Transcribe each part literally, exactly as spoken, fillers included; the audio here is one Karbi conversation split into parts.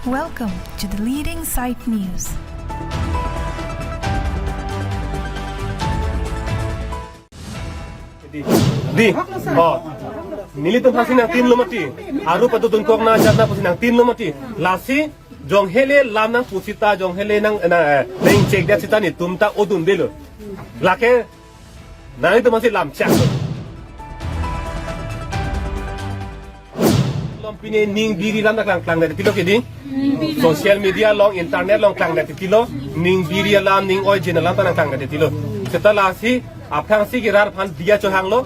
Welcome to the leading site news. Dei, dei, oh, nelitum aphansi nangtinlo mati, aru padodunkok na jat na pusi nangtinlo mati, lasi jonghele lam nangpu seta, jonghele nang, na, eh, nangchekdet seta netum ta odundelo. Lake, nanglitum aphansi lam chak. Lom pine ning biri alam ta klang, klangdet tilo ke dei. Social media along, internet along klangdet tilo. Ning biri alam, ning oijin alam ta nangklangdet tilo. Seta lasi aphrangsi ke rat aphan diya chohanglo.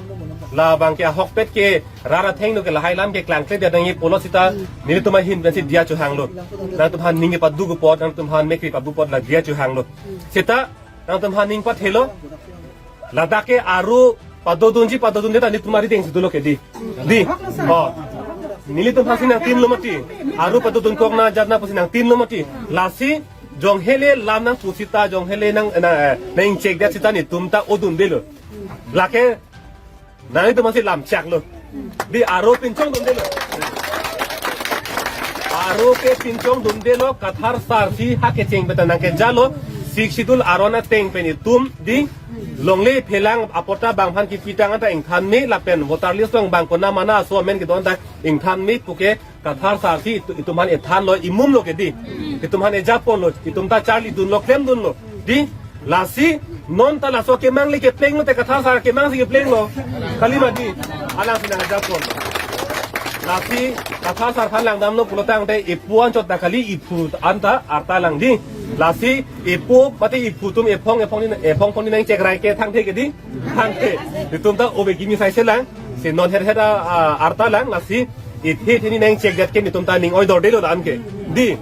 Labang ke ahokpet ke rat athengno ke lahai alam ke klangkledet nangji pulo seta nelitum ahin pensi diya chohanglo. Nangtum aphan ning kepadu apot, nangtum aphan mekri pabu apot la diya chohanglo. Seta nangtum aphan ning pathelo. Ladak ke aru padodunji padodunde ta netum arideng si dolo ke dei. Dei, oh, nelitum aphansi nangtinlo mati, aru padodunkok na jat na pusi nangtinlo mati, lasi jonghele lam nangpu seta, jonghele nang, na, eh, nangchekdet seta netum ta odundelo. Lake, nanglitum aphansi lam chaklo. Dei, aru pinchong dundelo. Aru ke pinchong dundelo, Kathar sar si ha kecheng beta nangkejalo, Sixth Schedule aron ateng pen itum dei, longle phelang apot ta bang aphan kipitang anta ingthan me lapen voter list along bang konat mana aso amen kedo anta ingthan me puke Kathar sar si itu, itum aphan ethanlo, imumlo ke dei. Itum aphan ejaponlo, itum ta charlidunlo, klemdunlo. Dei, lasi non ta laso kemang le keplenglo te Kathar sar kemang si keplenglo. Kalima dei, alangsi nangjapon. Lasi Kathar sar aphan langdamlo pulotangte epo anchot ta kali, iphu anta arta lang dei. Lasi epo mate iphu atum ephong, ephong ni, ephong phong ni nangchekrai ke thangthe ke dei. Thangthe. Itum ta obe kimi sai selang. Si non her her a, a, arta lang, lasi ethe ethe ni nangchekdet ke netum ta ning oidordelo la-an ke. Dei.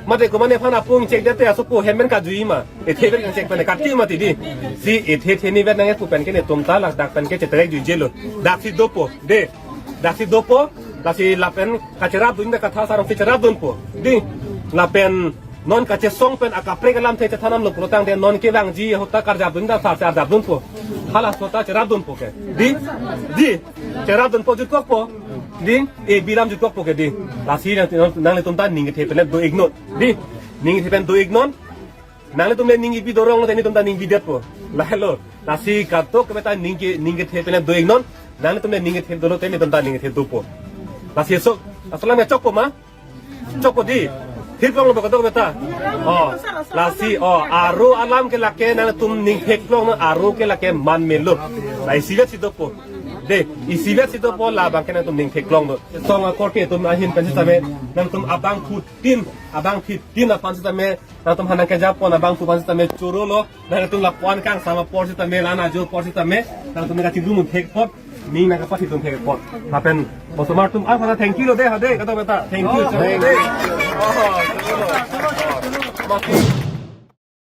Mate komatne aphan apung chekdet te asopo hem pen kajui ma. Ethe pen kangchek pen kati mati dei. Si ethe ethe ni pen nangpu pen ke netum ta ladak pen ke cheterek juijelo. Daksi dopo. Dei. Daksi dopo. Lasi lapen kacherapdun ta Kathar sar alongsi cherapdunpo. Dei. Lapen non kachesong pen akaprek alamthe chethan damlo pulotangte non kevangji ahut ta karjapdun ta sar si arjapdunpo. Halaso ta cherapdunpo ke. Dei. Dei. Cherapdunpo jutkokpo. Dei. E bilam jutkokpo ke dei. Lasi nang, nanglitum ta ning kethe pen do-iknon. Dei. Ning kethe pen do-iknon. Nanglitum le ning ibi dorong te netum ta ning bidetpo. Lahelo. Lasi katok ke beta ning ke, ning kethe pen do-iknon. Nanglitum le ning kethe dolo te netum ta ning kethe dopo. Lasi so, asalam ya chokpo ma? Chokpo dei. Thip longlo ba katok beta. Oh, lasi, oh, aru alam ke lake nangtum ning theklongnon, aru ke lake man melo. La isivet si dopo. Dei, isivet si dopo labang ke nangtum ning theklongnon. Song akorte atum ahin pen sitame nangtum abangphutin, abangphutin aphan sitame nangtum aphan nangkejapon abangphu aphan sitame chorolo. Nangtum lapu-an kangsam apor sitame, la-an ajo apor sitame nangtum nangkachingrum thek apot, ning nangkapathidun thek apot. Lapen osomar atum aphan thank you lo dei, ha dei, katok beta. Thank you. Oh, thank you. Oh, mati.